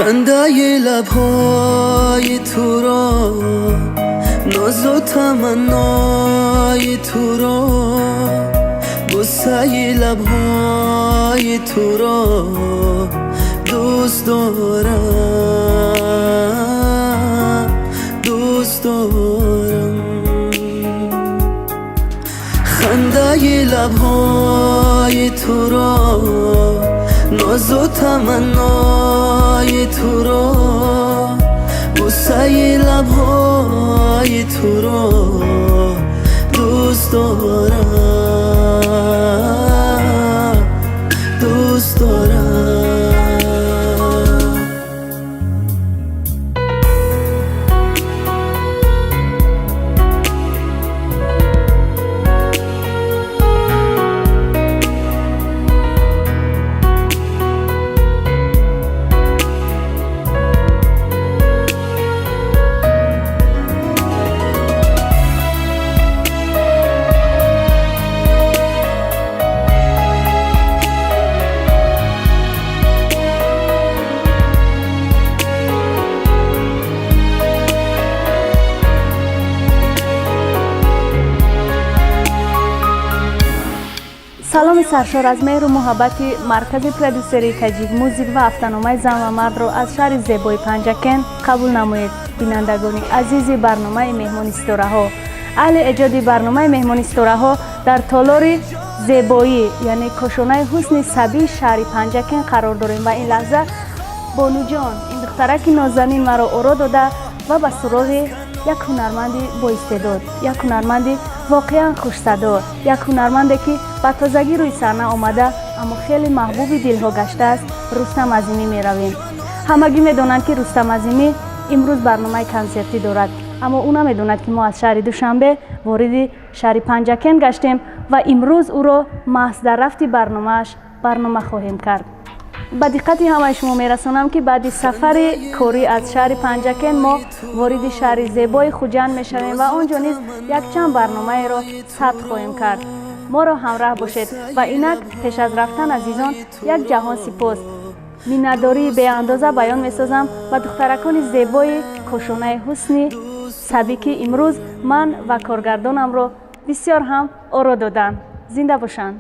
Хандаи лабҳои туро, нозу таманнои туро, бусаи лабҳои туро дӯст дорам, дӯст дорам. Хандаи лабҳои туро, нозу таманнои туро, бусаи лабҳои туро дӯст дорам, дӯст дорам. Саломи саршор аз меҳру муҳаббати маркази продюсерии Таҷик Музик ва ҳафтаномаи «Зан ва мардро» аз шаҳри зебои Панҷакент қабул намоед, бинандагони азизи барномаи «Меҳмони ситораҳо». Аҳли эҷоди барномаи «Меҳмони ситораҳо» дар толори зебоӣ, яъне кошонаи ҳусни сабии шаҳри Панҷакент қарор дорем ва ин лаҳза бонуҷон, ин духтараки нозанин, маро оро дода ва ба суроғи як ҳунарманди боистеъдод, як ҳунарманди воқеан хушсадо, як ҳунарманде, ки ба тозагӣ рӯи саҳна омада, аммо хеле маҳбуби дилҳо гаштааст, Рустам Азимӣ меравем. Ҳамагӣ медонанд, ки Рустам Азимӣ имрӯз барномаи консертӣ дорад, аммо ӯ намедонад, ки мо аз шаҳри Душанбе вориди шаҳри Панҷакент гаштем ва имрӯз ӯро маҳз дар рафти барномааш барнома хоҳем кард. Ба диққати ҳамаи шумо мерасонам, ки баъди сафари корӣ аз шаҳри Панҷакент мо вориди шаҳри зебои Хуҷанд мешавем ва он ҷо низ якчанд барномаеро сабт хоҳем кард. Моро ҳамраҳ бошед. Ва инак, пеш аз рафтан, азизон, як ҷаҳон сипос, миннатдории беандоза баён месозам ба духтаракони зебои кошонаи ҳусни сабӣ, ки имрӯз ман ва коргардонамро бисёр ҳам оро доданд. Зинда бошанд.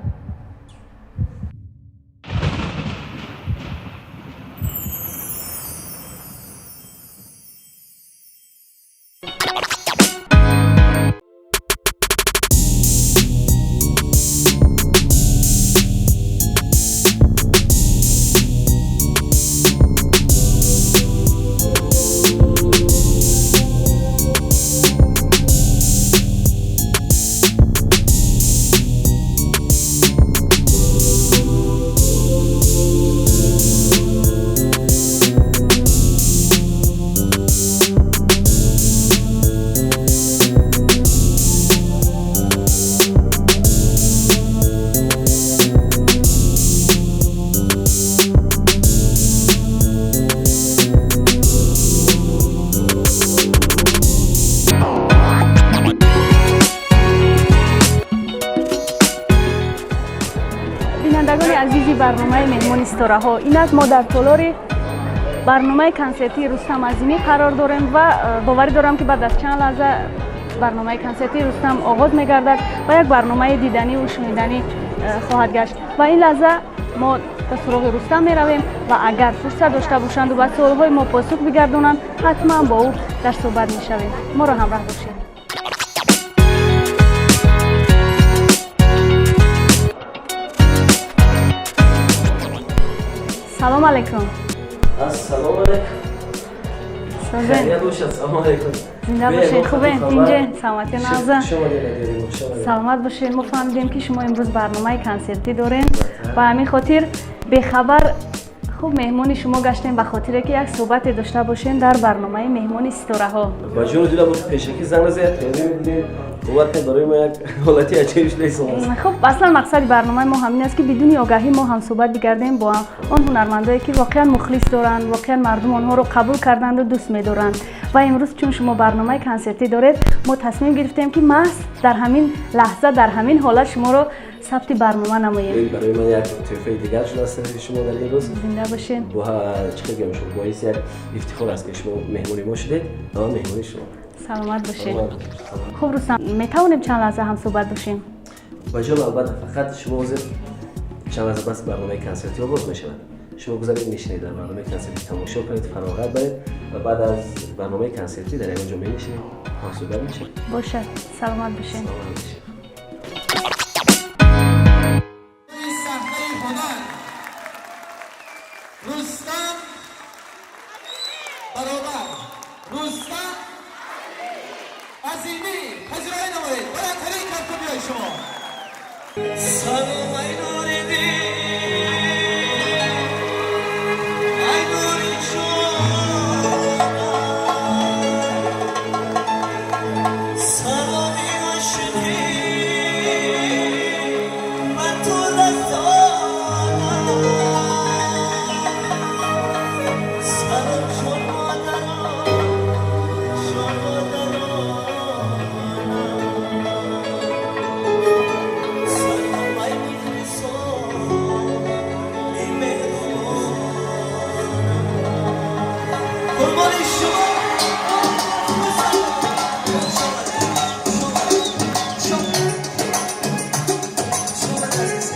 Бинандагони азизи барномаи «Меҳмони ситораҳо», инак мо дар толори барномаи консертии Рустам Азимӣ қарор дорем ва боварӣ дорам, ки баъд аз чанд лаҳза барномаи консертии Рустам оғоз мегардад ва як барномаи диданиву шуниданӣ хоҳад гашт. Ва ин лаҳза мо ба суроғи Рустам меравем ва агар фурсат дошта бошанду ба суолҳои мо посух бигардонанд, ҳатман бо ӯ дар суҳбат мешавем. Моро ҳамроҳ бошед. Салом алайкум. Ассалому алайкум. Созен? Хайрият бошад, салому алайкум. Зинда бошед, хубе, тинҷе, саломатӣ, нағза? Хуш омадед. Саломат бошед. Мо фаҳмидем, ки шумо имрӯз барномаи консертӣ дорем, ба ҳамин хотир бехабар хуб меҳмони шумо гаштем, ба хотире ки як суҳбате дошта бошем дар барномаи «Меҳмони ситораҳо». Ба ҷону дила бо пешакӣ занг назед, тайёрӣ мебудем. Бовар кунед, барои мо як ҳолати аҷиб шуда истодааст. Хуб, аслан мақсади барномаи мо ҳамин аст, ки бидуни огаҳӣ мо ҳамсӯҳбат бигардем бо он ҳунармандое, ки воқеан мухлис доранд, воқеан мардум онҳоро қабул карданду дӯст медоранд. Ва имрӯз, чун шумо барномаи консертӣ доред, мо тасмим гирифтем, ки маҳз дар ҳамин лаҳза, дар ҳамин ҳолат шуморо Сабти барнома намоем. Ин барои ман як тӯҳфаи дигар шудааст тарафи шумо дар ин рӯз. Зинда бошед. Чӣ хел гӯям, шумо боиси як ифтихор аст, ки шумо меҳмони мо шудед ва ман меҳмони шумо. Саломат бошед. Хуб, Рустам, метавонем чанд лаҳза ҳамсӯҳбат бошем? Баҷон, албатта. Фақат шумо ҳозир чанд лаҳза пас барномаи консертӣ оғоз мешавад. Шумо гузаред, мешинед, дар барномаи консертӣ тамошо кунед, фароғат баред ва баъд аз барномаи консертӣ дар ягон ҷо менишинем, ҳамсӯҳбат мешавем. Бошад, саломат бошед. Саломат бошед. صحنه هنر رستم برابر رستم عظیمی پذیرایی نمایید. بلندترین کفکوبی شما. سلام ای نور دل، ای نور جان، سلام عاشقی من تو رسانم، سلام جان مادران، جان مادرانم، سلام ای مخلصان ای مهربان، قربان شما. شما شما عزیز.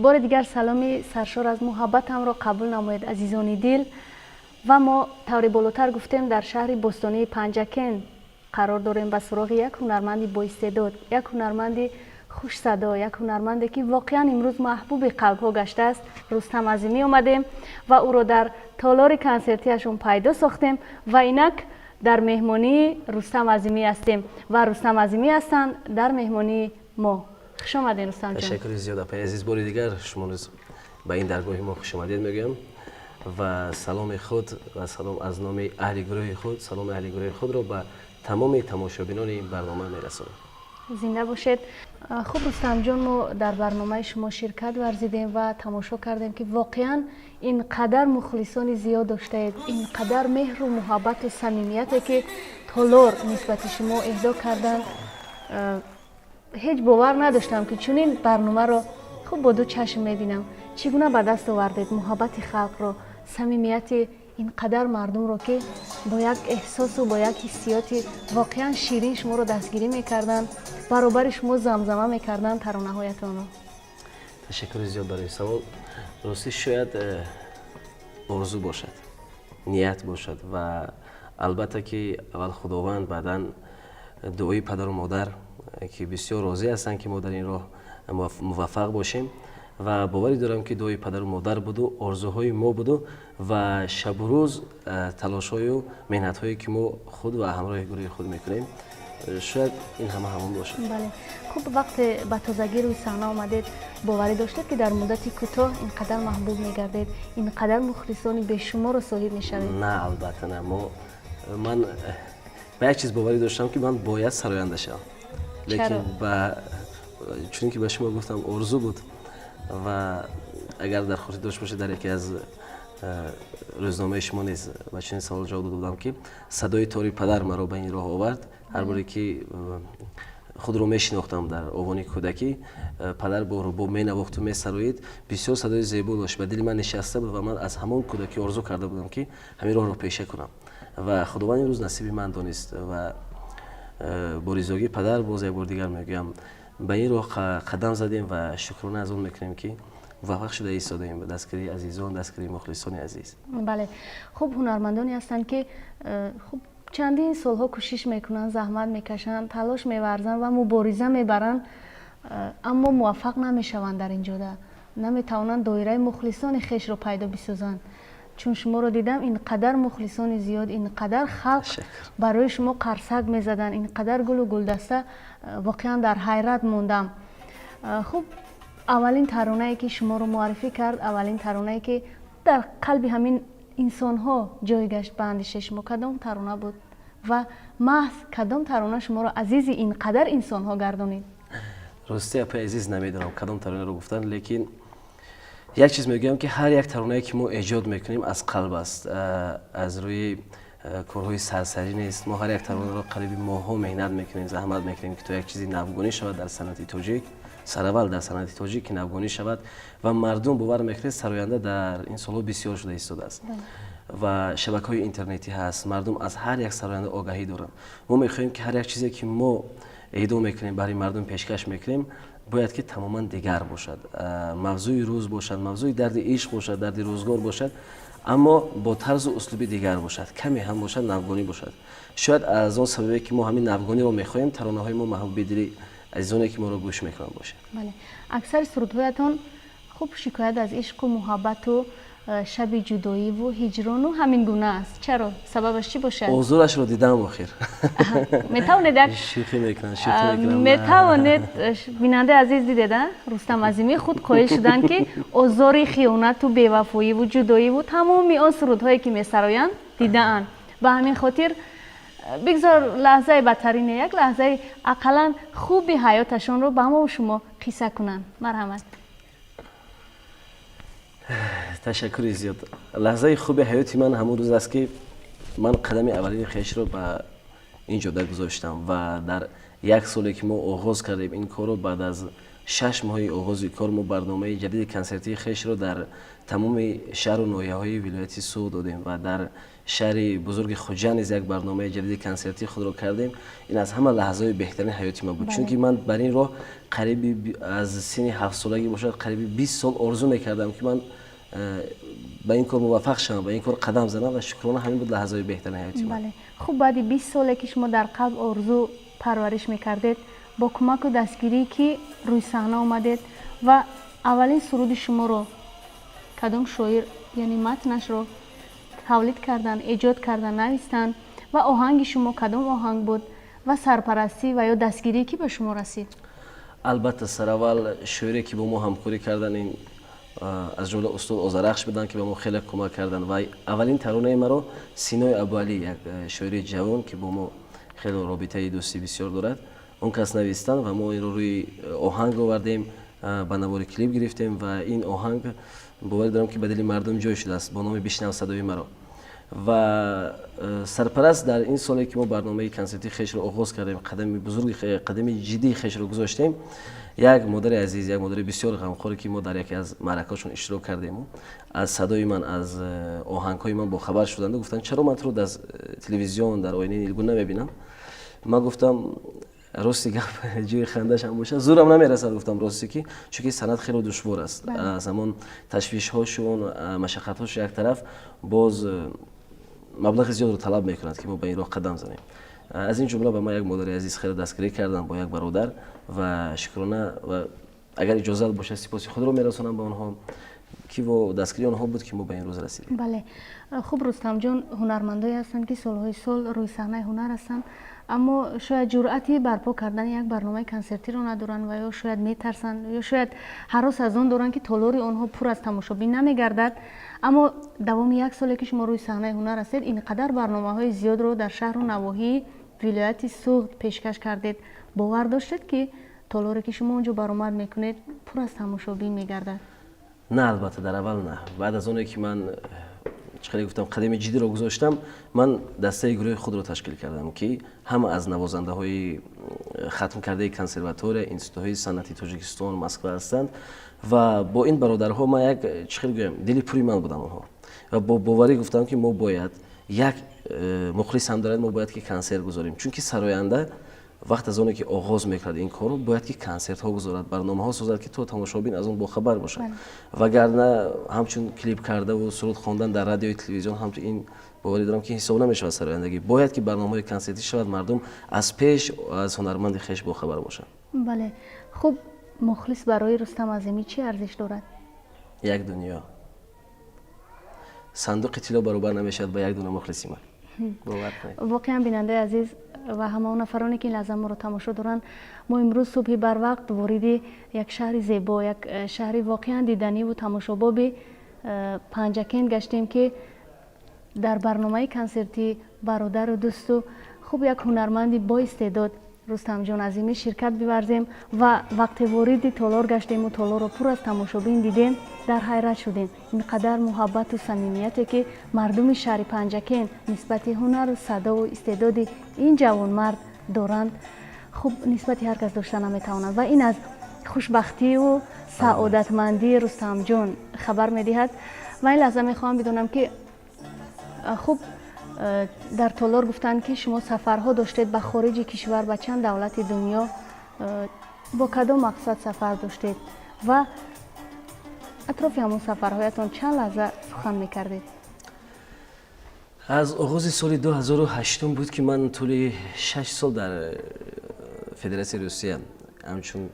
Бори дигар саломи саршор аз муҳаббатамро қабул намоед, азизони дил. Ва мо тавре болотар гуфтем, дар шаҳри бостонии Панҷакент қарор дорем ба суроғи як ҳунарманди боистеъдод, як ҳунарманди хушсадо, як ҳунарманде, ки воқеан имрӯз маҳбуби қалбҳо гаштааст, Рустам Азимӣ омадем ва ӯро дар толори консертиашон пайдо сохтем. Ва инак дар меҳмонии Рустам Азимӣ ҳастем ва Рустам Азимӣ ҳастанд дар меҳмонии мо. Хуш омадем, Рустамҷон. Ташаккури зиёд, апаи азиз. Бори дигар шумо низ ба ин даргоҳи мо хушомадед мегӯям ва саломи худ ва салом аз номи аҳли гурӯҳи худ, саломи аҳли гурӯҳи худро ба тамоми тамошобинони ин барнома мерасонам. Зинда бошед. Хуб, Рустамҷон, мо дар барномаи шумо ширкат варзидем ва тамошо кардем, ки воқеан ин қадар мухлисони зиёд доштаед, ин қадар меҳру муҳаббату самимияте, ки толор нисбати шумо эҳдо карданд. Ҳеҷ бовар надоштам, ки чунин барномаро хуб бо ду чашм мебинам. Чӣ гуна ба даст овардед муҳаббати халқро, самимияти ин қадар мардумро, ки бо як эҳсосу бо як ҳиссиёти воқеан ширин шуморо дастгирӣ мекарданд, баробари шумо замзама мекарданд таронаҳоятонро? Ташаккури зиёд барои савол. Ростӣ, шояд орзу бошад, ният бошад ва албатта ки аввал Худованд, баъдан дуои падару модар, ки бисёр розӣ ҳастанд, ки мо дар ин роҳ муваффақ бошем. Ва боварӣ дорам, ки дуои падару модар буду, орзуҳои мо буду ва шабу рӯз талошҳою меҳнатҳое, ки мо худ ва ҳамроҳи гурӯҳи худ мекунем, шояд ин ҳама ҳамон бошад. Бале. Хуб, вақте ба тозагӣ рӯи саҳна омадед, боварӣ доштед, ки дар муддати кӯтоҳ ин қадар маҳбуб мегардед, ин қадар мухлисони бешуморро соҳиб мешавед? На, албатта на. Мо ман ба як чиз боварӣ доштам, ки ман бояд сароянда шавам, лекин ба чунин ки ба шумо гуфтам, орзу буд. Ва агар дар хотир дошта бошед, дар яке аз рӯзномаи шумо низ ба чунин савол ҷавоб дода будам, ки садои тори падар маро ба ин роҳ овард. Ҳар боре ки худро мешинохтам, дар овони кӯдакӣ, падар бо рубоб менавохту месароид. Бисёр садои зебо дошт, ба дили ман нишаста буд ва ман аз ҳамон кӯдакӣ орзу карда будам, ки ҳамин роҳро пеша кунам. Ва Худованд имрӯз насиби ман донист ва бо ризогии падар, боз як бор дигар мегӯям, ба ин роҳ қадам задем ва шукрона аз он мекунем, ки Муваффақ шуда истодаем ба дастгирии азизон, дастгирии мухлисони азиз. Бале, хуб, ҳунармандоне ҳастанд, ки хуб, чандин солҳо кӯшиш мекунанд, заҳмат мекашанд, талош меварзанд ва мубориза мебаранд, аммо муваффақ намешаванд, дар ин ҷода наметавонанд доираи мухлисони хешро пайдо бисозанд. Чун шуморо дидам, ин қадар мухлисони зиёд, ин қадар халқ барои шумо қарсак мезаданд, ин қадар гулу гулдаста, воқеан дар ҳайрат мондам. Хуб, аввалин таронае, ки шуморо муаррифӣ кард, аввалин таронае, ки дар қалби ҳамин инсонҳо ҷой гашт, ба андешаи шумо кадом тарона буд ва маҳз кадом тарона шуморо азизи ин қадар инсонҳо гардонид? Рости, апаи азиз, намедонам, кадом таронаро гуфтан, лекин як чиз мегӯям, ки ҳар як таронае, ки мо эҷод мекунем, аз қалб аст, аз рӯи корҳои сарсарӣ нест. Мо ҳар як таронаро қариби моҳҳо меҳнат мекунем, заҳмат мекунем, ки то як чизи навгонӣ шавад дар санъати тоҷик, сараввал дар санъати тоҷик ки навгонӣ шавад. Ва мардум, бовар мекунед, сароянда дар ин солҳо бисёр шуда истодааст ва шабакаҳои интернетӣ ҳаст, мардум аз ҳар як сароянда огаҳӣ доранд. Мо мехоҳем, ки ҳар як чизе, ки мо эъдо мекунем, барои мардум пешкаш мекунем, бояд ки тамоман дигар бошад, мавзӯи рӯз бошад, мавзӯи дарди ишқ бошад, дарди рӯзгор бошад, аммо бо тарзу услуби дигар бошад, каме ҳам бошад, навгонӣ бошад. Шояд аз он сабабе, ки мо ҳамин навгониро мехоҳем, таронаҳои мо маҳбуби дили азизоне, ки моро гӯш мекунанд, бошад. Бале, аксари сурудҳоятон, хуб, шикоят аз ишқу муҳаббату шаби ҷудоиву ҳиҷрону ҳамин гуна аст. Чаро? Сабабаш чӣ бошад? Озурашро дидам охир. Метавонед як Шӯхӣ мекунам, шӯхӣ мекунам. Метавонед, бинандаи азиз, дидед, Рустам Азимӣ худ қоил шуданд, ки озори хиёнату бевафоиву ҷудоиву тамоми он сурудҳое, ки месароянд, дидаанд. Ба ҳамин хотир бигзор лаҳзаи бадтарине, як лаҳзаи ақаллан хуби ҳаёташонро ба мо шумо қисса кунанд. Марҳамат. Ташаккури зиёд. Лаҳзаи хуби ҳаёти ман ҳамон рӯз аст, ки ман қадами аввалини хешро ба ин ҷода гузоштам ва дар як соле, ки мо оғоз кардем ин корро, баъд аз 6 моҳи оғози кор мо барномаи ҷадиди консертии хешро дар тамоми шаҳру ноҳияҳои вилояти Суғд додем ва дар шаҳри бузурги Хуҷанд низ як барномаи ҷадиди консертии худро кардем. Ин аз ҳама лаҳзаҳои беҳтарини ҳаёти ман буд, чунки ман бар ин роҳ қариби аз синни 7-солагӣ бошад, қариби 20 сол орзу мекардам, ки ман ба ин кор муваффақ шавам, ба ин кор қадам занам, ва шукрона, ҳамин буд лаҳзаҳои беҳтарини ҳаёти ман. Бале, хуб, баъди 20 соле, ки шумо дар қалб орзу парвариш мекардед, бо кӯмаку дастгирӣ ки рӯи саҳна омадед ва аввалин суруди шуморо кадом шоир, яъне матнашро тавлид карданд, эҷод карданд, навистанд ва оҳанги шумо кадом оҳанг буд ва сарпарастӣ ва ё дастгирӣ ки ба шумо расид? Албатта, сараввал шоире, ки бо мо ҳамкорӣ карданд, ин аз ҷумла устод Озарахш буданд, ки ба мо хеле кӯмак карданд. Ва аввалин таронаи маро Синои Абуалӣ, як шоири ҷавон, ки бо мо хеле робитаи дӯстӣ бисёр дорад, он кас навистанд ва мо инро рӯи оҳанг овардем, ба навори клип гирифтем. Ва ин оҳанг, боварӣ дорам, ки ба дили мардум ҷой шудааст, бо номи «Бишнав садои маро». Ва сарпараст дар ин соле, ки мо барномаи консертии хешро оғоз кардем, қадами бузурги, қадами ҷиддии хешро гузоштем, як модари азиз, як модари бисёр ғамхоре, ки мо дар яке аз маъракаҳошон иштирок кардему, аз садои ман, аз оҳангҳои ман бохабар шуданду гуфтанд: «Чаро ман туро дар телевизион, дар оинаи нилгун намебинам?» Ман гуфтам: «Рости гап, ҷои хандашам бошад, зӯрам намерасад», гуфтам, рости ки, чунки санъат хеле душвор аст, аз ҳамон ташвишҳошун, машаққатҳош як тараф, боз маблағи зиёдро талаб мекунад, ки мо ба ин роҳ қадам занем. Аз ин ҷумла ба ман як модари азиз хеле дастгирӣ карданд бо як бародар ва шукрона, ва агар иҷозат бошад, сипоси худро мерасонам ба онҳо, ки бо дастгирии онҳо буд, ки мо ба ин рӯз расидем. Бале, хуб, Рустамҷон, ҳунармандое ҳастанд, ки солҳои сол рӯи саҳнаи ҳунар ҳастанд, аммо шояд ҷуръати барпо кардани як барномаи консертиро надоранд ва ё шояд метарсанд, ё шояд ҳарос аз он доранд, ки толори онҳо пур аз тамошобин намегардад. Аммо давоми як соле, ки шумо рӯи саҳнаи ҳунар ҳастед, ин қадар барномаҳои зиёдро дар шаҳру навоҳии вилояти Суғд пешкаш кардед, бовар доштед, ки толоре, ки шумо он ҷо баромад мекунед, пур аз тамошобин мегардад? На, албатта, дар аввал на. Баъд аз оне, ки ман, чӣ хеле гуфтам, қадами ҷиддиро гузоштам, ман дастаи гурӯҳи худро ташкил кардам, ки ҳама аз навозандаҳои хатмкардаи консерватория, институтҳои санъати Тоҷикистон, Москва ҳастанд. Ва бо ин бародарҳо ман як, чӣ хел гӯям, дили пури ман будам онҳо ва бо боварӣ гуфтам, ки мо бояд як мухлис ҳам дорад, мо бояд ки консерт гузорем, чунки сароянда Вақт аз оне ки оғоз мекунад ин корро, бояд ки консертҳо гузорад, барномаҳо созад, ки то тамошобин аз он бохабар бошад. Вагарна ҳамчун клип кардаву суруд хондан дар радиои телевизион, ҳамчун ин боварӣ дорам, ки ҳисоб намешавад сарояндагӣ. Бояд ки барномаҳои консертӣ шавад, мардум аз пеш аз ҳунарманди хеш бохабар бошанд. Бале, хуб, мухлис барои Рустам Азимӣ чӣ арзиш дорад? Як дунё. Сандуқи тилло баробар намешавад ба як дона мухлиси ман, бовар кунед. Воқеан, бинандаи азиз ва ҳама он нафароне, ки ин лаҳза моро тамошо доранд, мо имрӯз субҳи барвақт вориди як шаҳри зебо, як шаҳри воқеан диданиву тамошобоби Панҷакент гаштем, ки дар барномаи консертӣ бародару дӯсту хуб як ҳунарманди боистеъдод Рустамҷон Азимӣ ширкат биварзем. Ва вақте вориди толор гаштему толорро пур аз тамошобин дидем, дар ҳайрат шудем. Ин қадар муҳаббату самимияте, ки мардуми шаҳри Панҷакент нисбати ҳунару садову истеъдоди ин ҷавонмард доранд, хуб, нисбати ҳар кас дошта наметавонанд. Ва ин аз хушбахтию саодатмандии Рустамҷон хабар медиҳад. Ва ин лаҳза мехоҳам бидонам, ки хуб, дар толор гуфтанд, ки шумо сафарҳо доштед ба хориҷи кишвар, ба чанд давлати дунё. Бо кадом мақсад сафар доштед ва атрофи ҳамон сафарҳоятон чанд лаҳза сухан мекардед? Аз оғози соли 2008 буд, ки ман тӯли 6 сол дар Федератсияи Русия ҳамчун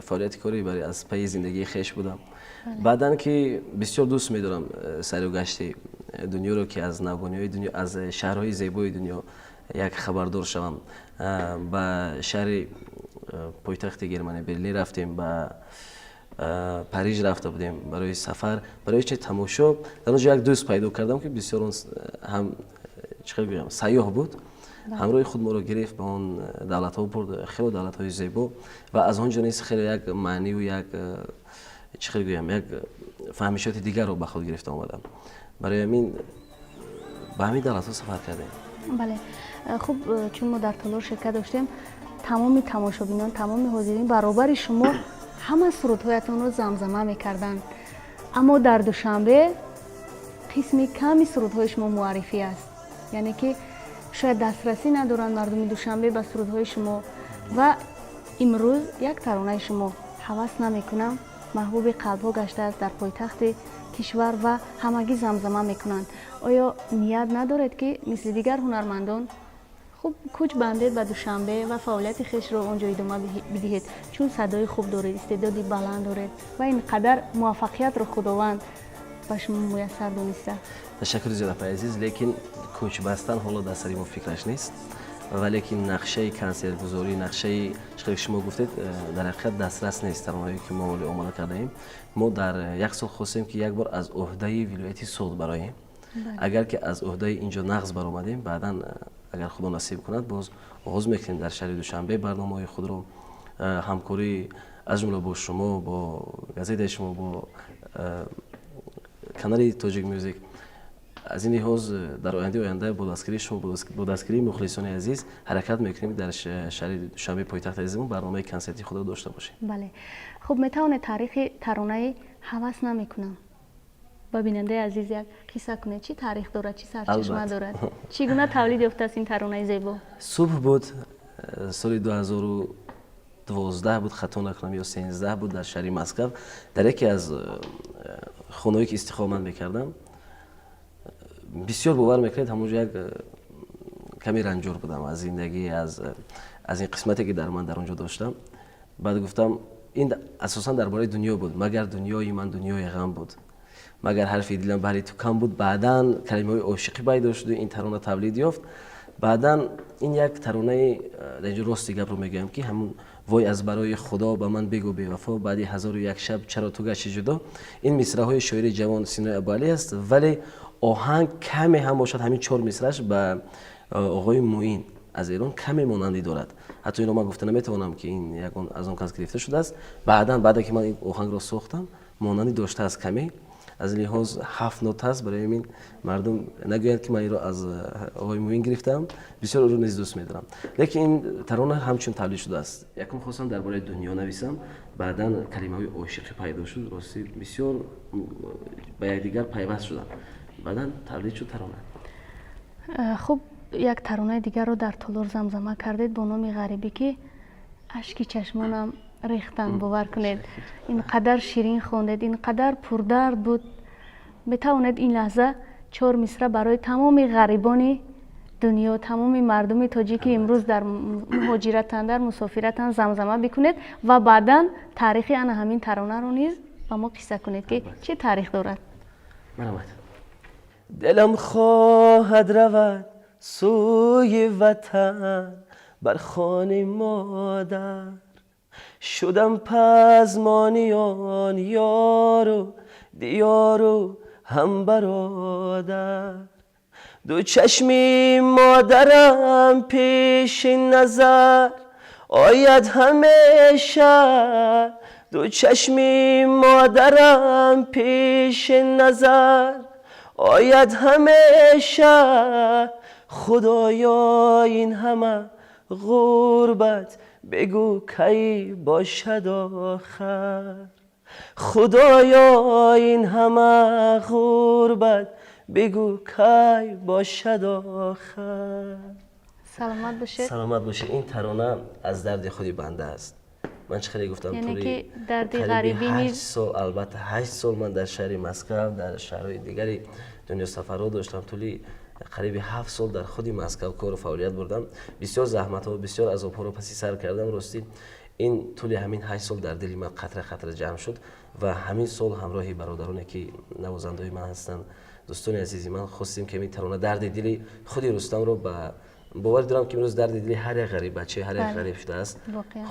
фаъолияти корӣ барои аз пайи зиндагии хеш будам. Баъдан ки бисёр дӯст медорам сайру гашти дунёро, ки аз навгониҳои дунё, аз шаҳрҳои зебои дунё як хабардор шавам, ба шаҳри пойтахти Германия, Берлин рафтем, ба Париж рафта будем барои сафар, барои чи тамошо. Дар он ҷо як дӯст пайдо кардам, ки бисёр он ҳам, чӣ хел гӯям, сайёҳ буд. Ҳамроҳи худ моро гирифт, ба он давлатҳо бурд, хеле давлатҳои зебо. Ва аз он ҷо низ хеле як маъниву як, чӣ хел гӯям, як фаҳмишоти дигарро ба худ гирифта омадам. Барои ҳамин ба ҳамин давлатҳо сафар кардем. Бале, хуб, чун мо дар толор ширкат доштем, тамоми тамошобинон, тамоми ҳозирин баробари шумо ҳама сурудҳоятонро замзама мекарданд. Аммо дар Душанбе қисми ками сурудҳои шумо муаррифӣ аст, яъне ки шояд дастрасӣ надоранд мардуми Душанбе ба сурудҳои шумо. Ва имрӯз як таронаи шумо, «Ҳавас намекунам», маҳбуби қалбҳо гаштааст дар пойтахти кишвар ва ҳамагӣ замзама мекунанд. Оё ният надоред, ки мисли дигар ҳунармандон, хуб, кӯч бандед ба Душанбе ва фаъолияти хешро он ҷо идома бидиҳед? Чун садои хуб доред, истеъдоди баланд доред ва ин қадар муваффақиятро Худованд ба шумо муяссар дониста. Ташаккури зиёд, апаи азиз, лекин кӯч бастан ҳоло дар сари мо фикраш нест. Валекин нақшаи консертгузорӣ, нақшаи чӣ шумо гуфтед, дар ҳақиқат дастрас нест. Таронаҳое, ки мо ҳоло омода кардаем, мо дар як сол хостем, ки як бор аз ӯҳдаи вилояти Суғд бароем. Агар ки аз ӯҳдаи ин ҷо нағз баромадем, баъдан, агар Худо насиб кунад, боз оғоз мекунем дар шаҳри Душанбе барномаҳои худро, ҳамкорӣ аз ҷумла бо шумо, бо газетаи шумо, бо канали Тоҷик Мюзик. Аз ин лиҳоз, дар оянда бо дастгирии шумо, бо дастгирии мухлисони азиз ҳаракат мекунем, дар шаҳри Душанбе, пойтахти азизмон, барномаи консертии худро дошта бошем. Бале, хуб, метавонед таърихи таронаи «Ҳавас намекунам» ба бинандаи азиз як қисса кунед? Чӣ таърих дорад, чӣ сарчашма дорад, чӣ гуна тавлид ёфтааст ин таронаи зебо? Субҳ буд, соли 2012 буд, хато накунам, ё 13 буд, дар шаҳри Москав, дар яке аз хонаҳое, ки истиқомат мекардам. Бисёр, бовар мекунед, ҳамонҷо як каме ранҷур будам аз зиндагӣ, аз ин қисмате, ки дар ман дар он ҷо доштам. Баъд гуфтам, ин асосан дар бораи дунё буд: магар дунёи ман дунёи ғам буд, магар ҳарфи дилам баҳри ту кам буд. Баъдан калимаҳои ошиқӣ пайдо шуду ин тарона тавлид ёфт. Баъдан ин як таронаи, дар инҷо рости гапро мегӯям, ки ҳамун «Вой, аз барои Худо ба ман бигӯ, бевафо, баъди ҳазору як шаб чаро ту гашти ҷудо», ин мисраҳои шоири ҷавон Синои Абуалӣ аст, вале оҳанг каме ҳам бошад, ҳамин чор мисраш ба оғои Муин аз Эрон каме монандӣ дорад. Ҳатто инро ман гуфта наметавонам, ки ин ягон аз он кас гирифта шудааст. Баъдан, баъде ки ман ин оҳангро сохтам, монандӣ доштааст каме. Аз ин лиҳоз ҳафт нота аст. Барои ҳамин мардум нагӯянд, ки ман инро аз оғои Муин гирифтаам. Бисёр ӯро низ дӯст медорам, лекин ин тарона ҳамчун тавлид шудааст. Якум хостам дар бораи дунё нависам, баъдан калимаҳои ошиқӣ пайдо шуд. Ростӣ, бисёр ба якдигар пайваст шуданд, баъдан тавлид шуд тарона. Хуб. Як таронаи дигарро дар толор замзама кардед бо номи «Ғарибӣ», ки ашки чашмонам рехтанд, бовар кунед. Ин қадар ширин хондед, ин қадар пурдард буд. Метавонед ин лаҳза чор мисра барои тамоми ғарибони дунё, тамоми мардуми тоҷик, ки имрӯз дар муҳоҷиратанд, дар мусофиратанд, замзама бикунед ва баъдан таърихи ана ҳамин таронаро низ ба мо қисса кунед, ки чӣ таърих дорад? Марҳамат. Дилам хоҳад равад сӯи ватан, бар хони модар шудам пазмони он ёру диёру ҳам бародар. Ду чашми модарам пеши назар ояд ҳамеша, ду чашми модарам пеши назар ояд ҳамеша. Худоё, ин ҳама ғурбат бигӯ кай бошад охар? Худоё, ин ҳама ғурбат бигӯ кай бошад охар? Саломат бошед. Саломат бошед. Ин тарона аз дарди худи банда аст. Ман чӣ хеле гуфтам, яъне ки дарди ғарибӣ низ. 8 сол, албатта, 8 сол ман дар шаҳри Москав, дар шаҳрҳои дигари дунё сафарҳо доштам. Тӯли қариби 7 сол дар худи Москав кору фаъолият бурдам. Бисёр заҳматҳо, бисёр азобҳоро паси сар кардам. Ростӣ, ин тӯли ҳамин 8 сол дар дили ман қатра қатра ҷамъ шуд ва ҳамин сол ҳамроҳи бародароне, ки навозандаҳои ман ҳастанд, дӯстони азизи ман, хостем, ки ҳамин тарона дарди дили худи Рустамро, ба бовар дорам, ки имрӯз дарди дили ҳар як ғариб бача, ҳар як ғариб шудааст,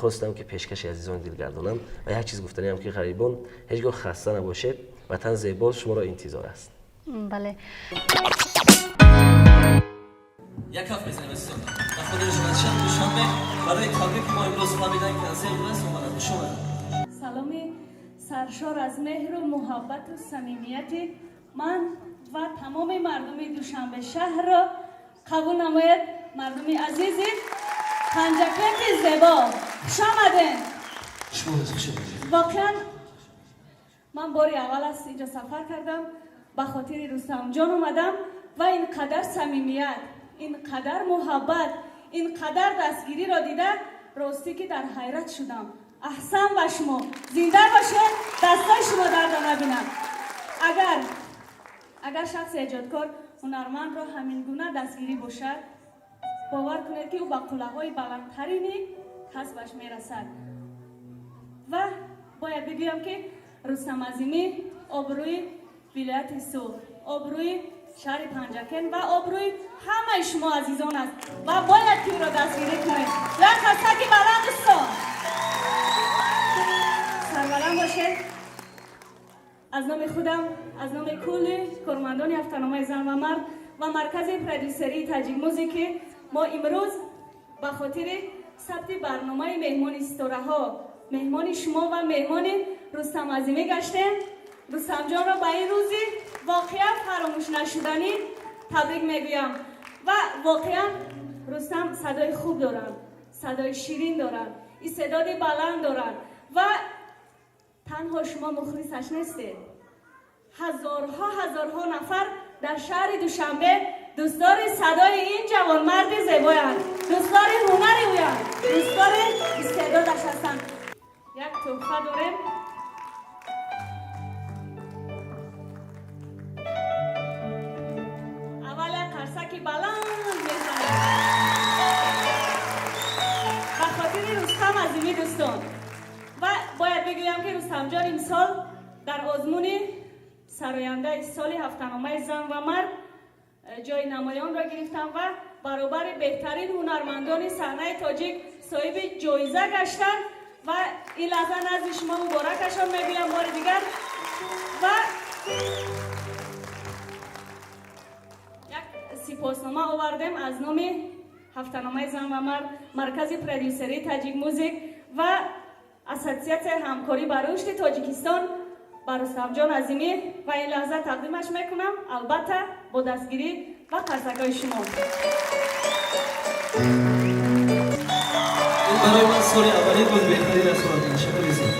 хостам, ки пешкаши азизони дил гардонам. Ва як чиз гуфтаниам, ки ғарибон, ҳеҷ гоҳ хаста набошед, ватан зебост, шуморо интизор аст. Бале. Як ҳафт мезанем, азизон. Ба хотиршон аз шаҳри Душанбе барои табрики мо имрӯз фаҳмидан, ки аз имрӯз омаданд. Хуш омадед. Саломи саршор аз меҳру муҳаббату самимияти ман ва тамоми мардуми Душанбе шаҳрро қабул намояд. Мардуми азизи Панҷакенти зебо, хуш омадем. Шумо низ хуш омадед. Воқеан, ман бори аввал аст инҷо сафар кардам, ба хотири Рустамҷон омадам ва ин қадар самимият, ин қадар муҳаббат, ин қадар дастгириро дида, ростӣ ки дар ҳайрат шудам. Аҳсан ба шумо, зинда бошед, дастои шумо дарда набинам. Агар шахси эҷодкор, ҳунармандро ҳамин гуна дастгирӣ бошад, бовар кунед, ки ӯ ба қуллаҳои баландтарини касбаш мерасад. Ва бояд бигӯям, ки Рустам Азимӣ обрӯи вилояти Суғд, обрӯи шаҳри Панҷакент ва обрӯи ҳамаи шумо азизон аст ва бояд ки ӯро дастгирӣ кунед. Як қарсаки баланд, дӯстон, сарбаланд бошед. Аз номи худам, аз номи кулли кормандони ҳафтаномаи «Зан ва мард» ва маркази продюсерии «Таҷик Музики», мо имрӯз ба хотири сабти барномаи «Меҳмони ситораҳо» меҳмони шумо ва меҳмони Рустам Азимӣ гаштем. Рустамҷонро ба ин рӯзи воқеан фаромӯшнашуданӣ табрик мегӯям. Ва воқеан Рустам садои хуб доранд, садои ширин доранд, истеъдоди баланд доранд ва танҳо шумо мухлисаш нестед, ҳазорҳо, ҳазорҳо нафар дар шаҳри Душанбе дӯстдори садои ин ҷавонмарди зебоянд, дӯстдори ҳунари ӯянд, дӯстдори истеъдодаш ҳастанд. Як тӯҳфа дорем. Аввал як қарсаки баланд мезанем ба хотири Рустам Азимӣ, дӯстон. Ва бояд бигӯям, ки Рустамҷон имсол дар озмуни сарояндаи соли ҳафтаномаи «Зан ва мард» ҷои намоёнро гирифтам ва баробари беҳтарин ҳунармандони саҳнаи тоҷик соҳиби ҷоиза гаштанд. Ва ин лаҳза назди шумо муборакашон мегӯям бори дигар ва як сипоснома овардем аз номи ҳафтаномаи «Зан ва мард», маркази продюсерии «Таҷик Музик» ва Ассотсиатсияи ҳамкорӣ ба рушди Тоҷикистон ба Рустамҷон Азимӣ ва ин лаҳза тақдимаш мекунам, албатта, бо дастгирӣ ва қарсакҳои шумо. Ин барои ман соли аввалин буд, беҳтарин аз ҳолат. Ташаккури зиёд.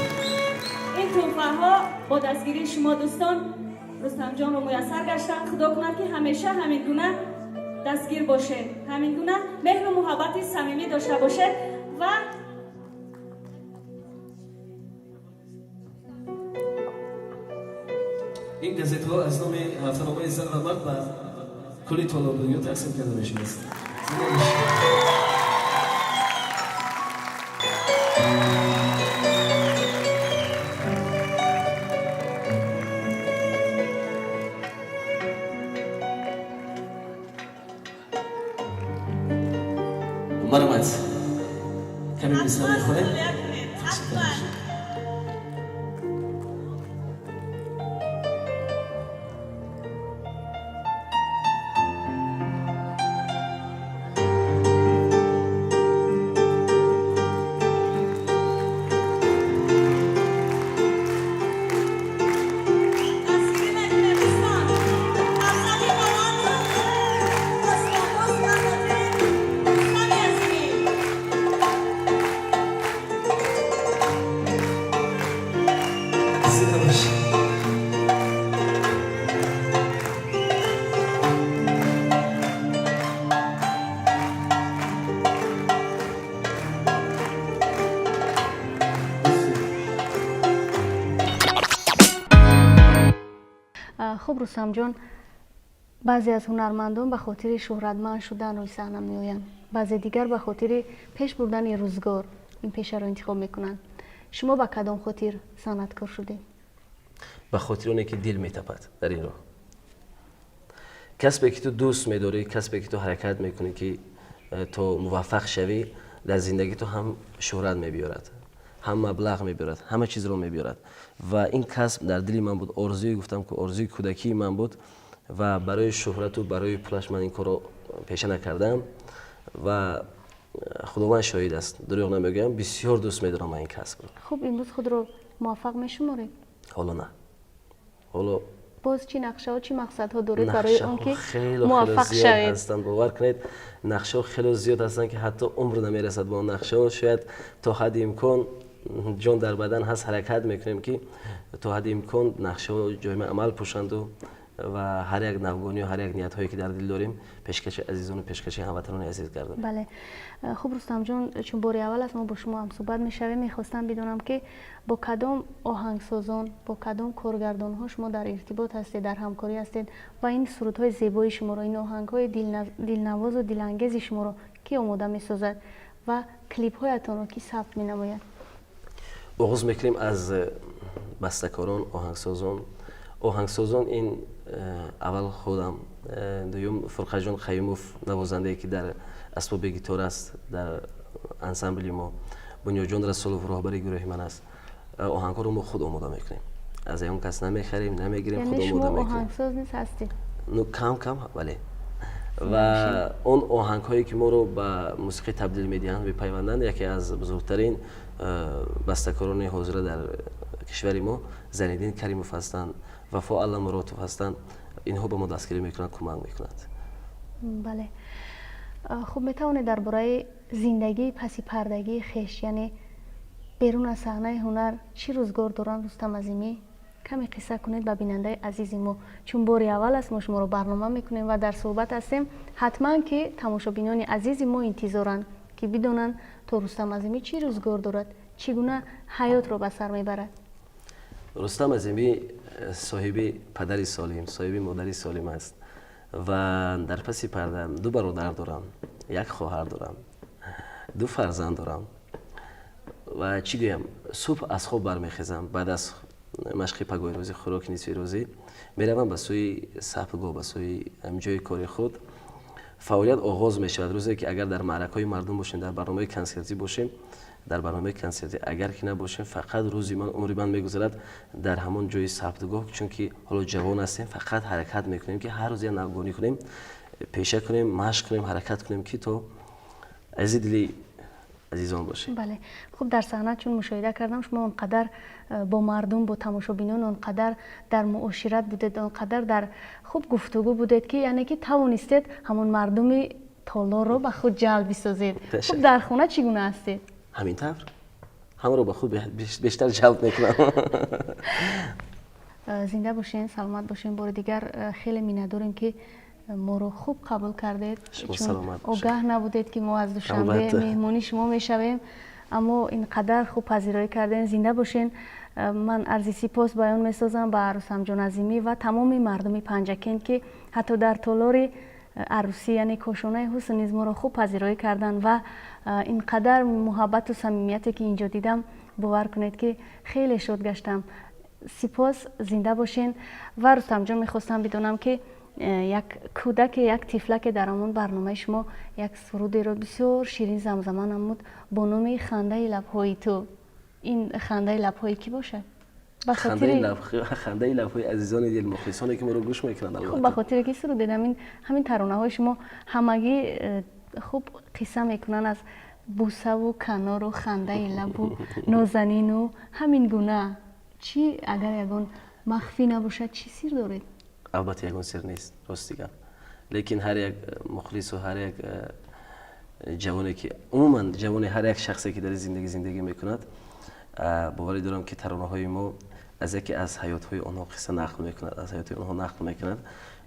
Ин тӯҳфаҳо бо дастгирии шумо, дӯстон, Рустамҷонро муяссар гаштанд. Худо кунад, ки ҳамеша ҳамин гуна Дастгир бошед, ҳамин гуна меҳру муҳаббати самимӣ дошта бошед ва ин газетҳо аз номи ҳафтаномаи зан ва мард ба кулли толордунё тақсим карда мешудааст. Марҳамат, каме мисра мехонем. Хуб, Рустамҷон, баъзе аз ҳунармандон ба хотири шӯҳратманд шудан рӯи саҳна меоянд, баъзе дигар ба хотири пеш бурдани рӯзгор ин пешаро интихоб мекунанд. Шумо ба кадом хотир санъаткор шудед? Ба хотири оне ки дил метапад дар ин роҳ. Касбе ки ту дӯст медорӣ, касбе ки ту ҳаракат мекунӣ ки то муваффақ шавӣ дар зиндагӣ, ту ҳам шӯҳрат мебиёрад, ҳам маблағ мебиёрад, ҳама чизро мебиёрад. Ва ин касб дар дили ман буд, орзуи, гуфтам ки орзуи кӯдакии ман буд ва барои шӯҳрату барои пулаш ман ин корро пеша накардам. Ва Худованд шоҳид аст, дурӯғ намегӯям, бисёр дӯст медорам ман ин касбро. Хуб, имрӯз худро муваффақ мешуморед? Ҳоло на, ҳоло. Боз чӣ нақшаҳо, чӣ мақсадҳо доред барои он ки муваффақ шавед? Ҳастанд, бовар кунед, нақшаҳо хело зиёд ҳастанд, ки ҳатто умр намерасад бо он нақшаҳо. Шояд то ҳадди имкон ҷон дар бадан ҳаст, ҳаракат мекунем, ки то ҳадди имкон нақшаҳо ҷоима амал пӯшанду ва ҳар як навгонию ҳар як ниятҳое ки дар дил дорем, пешкаши азизону пешкаши ҳамватанони азиз гардонем. Бале, хуб, Рустамҷон, чун бори аввал аст мо бо шумо ҳамсӯҳбат мешавем, мехостам бидонам, ки бо кадом оҳангсозон, бо кадом коргардонҳо шумо дар иртибот ҳастед, дар ҳамкорӣ ҳастед ва ин сурудҳои зебои шуморо, ин оҳангҳои дилнавозу дилангези шуморо кӣ омода месозад ва клипҳоятонро кӣ сабт менамояд? Оғоз мекунем аз бастакорон, оҳангсозон. Оҳангсозон ин аввал худам, дуюм Фурқаҷон Қаюмов, навозандае ки дар асбоби гитор аст дар ансамбли мо, Бунёдҷон Расулов, роҳбари гурӯҳи ман аст. Оҳангҳоро мо худ омода мекунем, аз ягон кас намехарем, намегирем, худ омода мекунем. Оҳангсоз низ ҳастед? Ну, кам кам, бале. Ва он оҳангҳое ки моро ба мусиқӣ табдил медиҳанд, мепайванданд, яке аз бузургтарин бастакорони ҳозира дар кишвари мо Зайниддин Каримов ҳастанд, Вафо Алламуротов ҳастанд. Инҳо ба мо дастгирӣ мекунанд, кӯмак мекунанд. Бале, хуб, метавонед дар бораи зиндагии паси пардагии хеш, яъне берун аз саҳнаи ҳунар, чӣ рӯзгор доранд Рустам Азимӣ, каме қисса кунед ба бинандаи азизи мо? Чун бори аввал аст мо шуморо барнома мекунем ва дар суҳбат ҳастем, ҳатман ки тамошобинони азизи мо интизоранд, ки бидонанд, то Рустам Азимӣ чӣ рӯзгор дорад, чӣ гуна ҳаётро ба сар мебарад. Рустам Азимӣ соҳиби падари солим, соҳиби модари солим аст ва дар паси парда ду бародар дорам, як хоҳар дорам, ду фарзанд дорам. Ва чӣ гӯям, субҳ аз хоб бармехезам, баъд аз машқи пагоҳи рӯзӣ, хӯроки нисфи рӯзӣ, меравам ба сӯи сабтгоҳ, ба сӯи ҷои кори худ. Фаъолият оғоз мешавад. Рӯзе ки агар дар маъракаҳои мардум бошем, дар барномаи консертӣ бошем, дар барномаи консертӣ, агар ки набошем, фақат рӯзи ман, умри ман мегузарад дар ҳамон ҷои сабтгоҳ, чунки ҳоло ҷавон ҳастем, фақат ҳаракат мекунем, ки ҳар рӯз як навгонӣ кунем, пеша кунем, машқ кунем, ҳаракат кунем, ки то азизи дили азизон бошем. Бале, хуб, дар саҳна чун мушоҳида кардам, шумо он қадар бо мардум, бо тамошобинон, он қадар дар муошират будед, он қадар дар хуб гуфтугӯ будед, ки яъне ки тавонистед ҳамон мардуми толорро ба худ ҷалб бисозед. Хуб, дар хона чӣ гуна ҳастед? Ҳамин тавр, ҳамаро ба худ бештар ҷалб мекунам. Зинда бошен, саломат бошен. Бори дигар хеле миннатдорем, ки Моро хуб қабул кардед, чун огаҳ набудед, ки мо аз Душанбе меҳмони шумо мешавем, аммо ин қадар хуб пазироӣ кардем. Зинда бошен. Ман арзи сипос баён месозам ба Рустамҷон Азимӣ ва тамоми мардуми Панҷакент, ки ҳатто дар толори арӯсӣ, яъне Кошонаи ҳусн низ моро хуб пазироӣ карданд ва ин қадар муҳаббату самимияте, ки инҷо дидам, бовар кунед, ки хеле шод гаштам. Сипос, зинда бошен. Ва Рустамҷон, мехостам бидонам, ки як кӯдаке, як тифлаке дар ҳамон барномаи шумо як сурудеро бисёр ширин замзама намуд бо номи «Хандаи лабҳои ту». Ин хандаи лабҳои кӣ бошад? Хандаи лабҳои азизони дил, мухлисоне, ки моро гӯш мекунанд. Хуб, ба хотире ки сурудед, ҳамин таронаҳои шумо ҳамагӣ хуб қисса мекунанд аз бусаву канору хандаи лабу нозанину ҳамин гуна. Чӣ, агар ягон махфӣ набошад, чӣ сир доред? Албатта, ягон сир нест, рости гап, лекин ҳар як мухлису ҳар як ҷавоне, ки умуман ҷавоне, ҳар як шахсе, ки дар зиндагӣ зиндагӣ мекунад, боварӣ дорам, ки таронаҳои мо аз яке аз ҳаётҳои онҳо қисса нақл мекунад, аз ҳаёти онҳо нақл мекунад.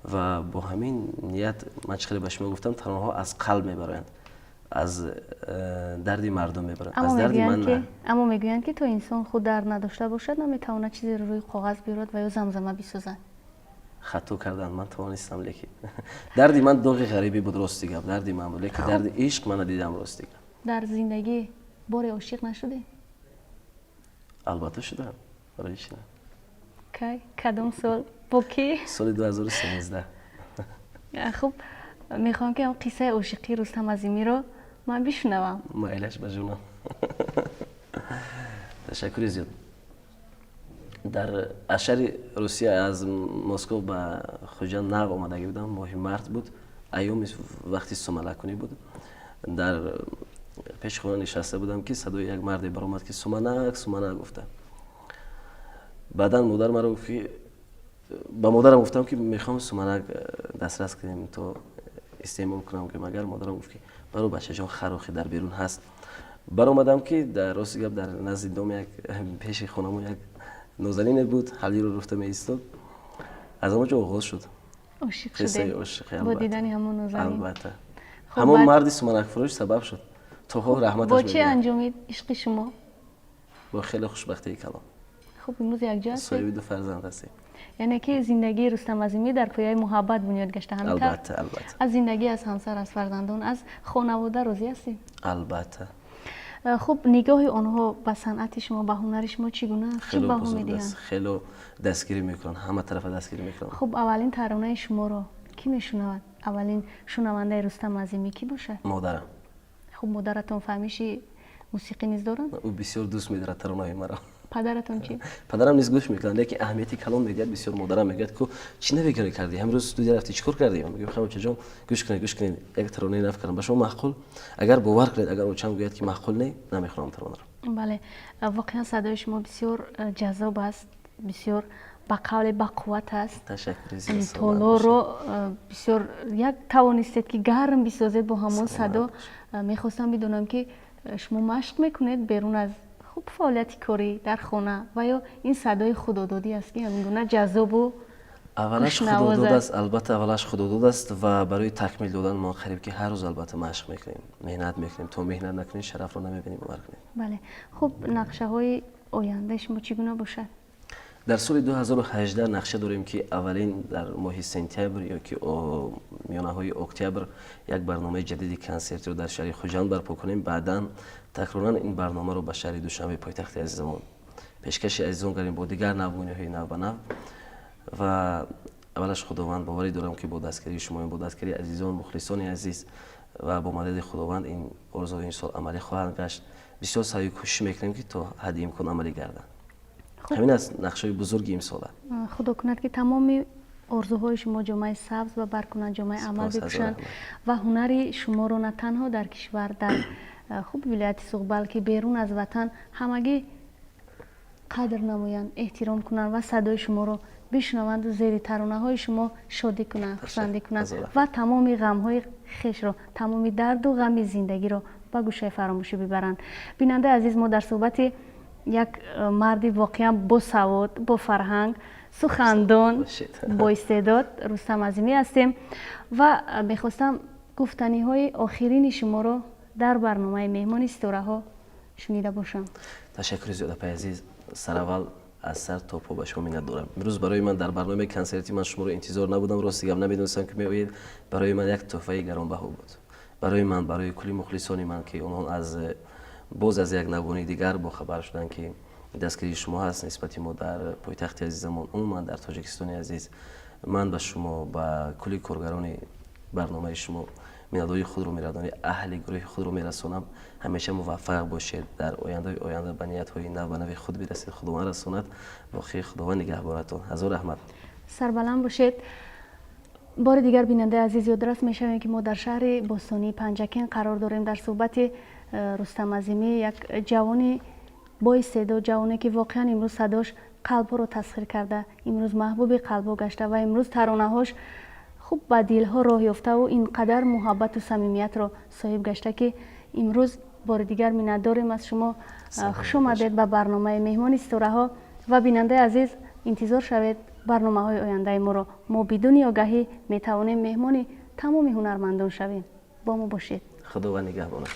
Ва бо ҳамин ният ман чӣ хеле ба шумо гуфтам, таронаҳо аз қалб мебароянд, аз дарди мардум мебароянд, аз дарди ман. Аммо мегӯянд, ки то инсон худ дард надошта бошад, наметавонад чизеро рӯи коғаз биёрад ва ё замзама бисозад. Хато кардан, ман тавонистам, лекин дарди ман доғи ғарибӣ буд, рости гап, дарди ман буд, лекин дарди ишқ ман надидам, рости гап. Дар зиндагӣ боре ошиқ нашудед? Албатта, шудам, барои чӣ? Кай, кадом сол, бо кӣ? Соли 2013. Хуб, мехоҳам, ки ҳам қиссаи ошиқии Рустам Азимиро ман бишунавам. Майлаш, ба ҷонам, ташаккури зиёд. Дар аз шаҳри Русия, аз Москов ба Хуҷанд нав омадагӣ будам. Моҳи март буд, айёми вақти сумалаккунӣ буд. Дар пеши хона нишаста будам, ки садои як марде баромад, ки «Суманак, суманак» гуфта. Баъдан модар маро гуфт, ки ба модарам гуфтам, ки мехоҳам суманак дастрас кунем, то истеъмол кунам, ки магар модарам гуфт, ки баро, бачаҷон, харохи дар берун ҳаст. Баромадам, ки дар рости гап, дар назди дом, як пеши хонамон як нозанине буд, ҳалиро руфта меистод. Аз ҳамон ҷо оғоз шуд. Ошиқ шудед бо дидани ҳамон нозанин? Албатта, ҳамон марди суманакфурӯш сабаб шуд, то ҳол раҳматаш. Бо чӣ анҷомид ишқи шумо? Бо хеле хушбахтии калон. Хуб, имрӯз якҷо ҳастед? Соҳиби ду фарзанд ҳастем. Яъне ки зиндагии Рустам Азимӣ дар пояи муҳаббат бунёд гашта, ҳамин? Албатта, албатта. Аз зиндагӣ, аз ҳамсар, аз фарзандон, аз хонавода розӣ ҳастед? Албатта. Хуб, нигоҳи онҳо ба санъати шумо, ба ҳунари шумо чӣ гуна аст? Чӣ баҳо медиҳанд? Хело дастгирӣ мекунанд, ҳама тарафа дастгирӣ мекунанд. Хуб, аввалин таронаи шуморо кӣ мешунавад? Аввалин шунавандаи Рустам Азимӣ кӣ бошад? Модарам. Хуб, модаратон фаҳмиши мусиқӣ низ доранд? Ӯ бисёр дӯст медорад таронаҳои маро. Падаратон чӣ? Падарам низ гӯш мекунад, лекин аҳамияти калон медиҳад бисёр модарам. Мегӯяд, ку чӣ навигарӣ кардӣ, ҳамрӯз студия рафтӣ, чӣ кор кардӣ? Мегӯям, хай, очаҷон, гӯш кунед, гӯш кунед, як таронаи нав кардам, ба шумо маъқул. Агар, бовар кунед, агар очам гӯяд, ки маъқул не, намехонам таронаро. Бале, воқеан садои шумо бисёр ҷаззоб аст, бисёр, ба қавле, бақувват аст. Толорро бисёр як тавонистед, ки гарм бисозед бо ҳамон садо. Мехостам бидонам, ки шумо машқ мекунед берун аз хуб фаъолияти корӣ, дар хона, ва ё ин садои худододӣ аст, ки ҳамин гуна ҷаззобу Аввалаш худодод аст, албатта, аввалаш худодод аст ва барои такмил додан мо қариб ки ҳар рӯз, албатта, машқ мекунем, меҳнат мекунем. То меҳнат накунем, шарафро намебинем, бовар кунем. Бале, хуб, нақшаҳои ояндаи шумо чӣ гуна бошад? Дар соли 2018 нақша дорем, ки аввалин дар моҳи сентябр ё ки миёнаҳои октябр як барномаи ҷадиди консертиро дар шаҳри Хуҷанд барпо кунем. Баъдан такроран ин барномаро ба шаҳри Душанбе, пойтахти азизамон, пешкаши азизон кардем бо дигар навгониҳои навбанав. Ва аввалаш Худованд, боварӣ дорам, ки бо дастгирии шумоён, бо дастгирии азизон, мухлисони азиз ва бо мадади Худованд ин орзуҳо ин сол амалӣ хоҳанд гашт. Бисёр саъю кӯшиш мекунем, ки то ҳадди имкон амалӣ гарданд. Ҳамин аст нақшаҳои бузурги имсола. Худо кунад, ки тамоми орзуҳои шумо ҷомаи сабз ба бар кунанд, ҷомаи амал бипӯшанд ва ҳунари шуморо на танҳо дар кишвар, дар хуб вилояти Суғд, балки берун аз ватан ҳамагӣ қадр намоянд, эҳтиром кунанд ва садои шуморо бишунаванду зери таронаҳои шумо шодӣ кунанд, хурсандӣ кунанд ва тамоми ғамҳои хешро, тамоми дарду ғами зиндагиро ба гӯшаи фаромӯшӣ бибаранд. Бинандаи азиз, мо дар суҳбати Як марди воқеан босавод, бофарҳанг, сухандон, боистеъдод Рустам Азимӣ ҳастем ва мехостам гуфтаниҳои охирини шуморо дар барномаи «Меҳмони ситораҳо» шунида бошам. Ташаккури зиёд, апаи азиз. Сараввал аз сар то по ба шумо миннат дорам. Имрӯз барои ман дар барномаи консерти ман шуморо интизор набудам, рости гап, намедонистам, ки меоед. Барои ман як тӯҳфаи гаронбаҳо буд, барои ман, барои кулли мухлисони ман, ки онҳо аз боз аз як навгонии дигар бохабар шуданд, ки дастгирии шумо ҳаст нисбати мо дар пойтахти азизамон, умуман дар Тоҷикистони азиз. Ман ба шумо, ба кулли коргарони барномаи шумо миннатдории худро мерасонам, аҳли гурӯҳи худро мерасонам. Ҳамеша муваффақ бошед, дар ояндаи оянда ба ниятҳои нав ба нави худ бирасед, Худованд расонад. Воқеи Худованд нигаҳборатон. Ҳазор раҳмат. Сарбаланд бошед. Бори дигар, бинандаи азиз, ёдрас мешавем, ки мо дар шаҳри бостонии Панҷакент қарор дорем, дар суҳбати Рустам Азимӣ, як ҷавони боистеъдод, ҷавоне, ки воқеан имрӯз садош қалбҳоро тасхир карда, имрӯз маҳбуби қалбҳо гашта ва имрӯз таронаҳош хуб ба дилҳо роҳ ёфтаву ин қадар муҳаббату самимиятро соҳиб гашта, ки имрӯз бори дигар миннатдорем аз шумо. Хуш омадед ба барномаи «Меҳмони ситораҳо» ва, бинандаи азиз, интизор шавед барномаҳои ояндаи моро. Мо бидуни огаҳӣ метавонем меҳмони тамоми ҳунармандон шавем. Бо мо бошед. Худованд нигаҳбонат.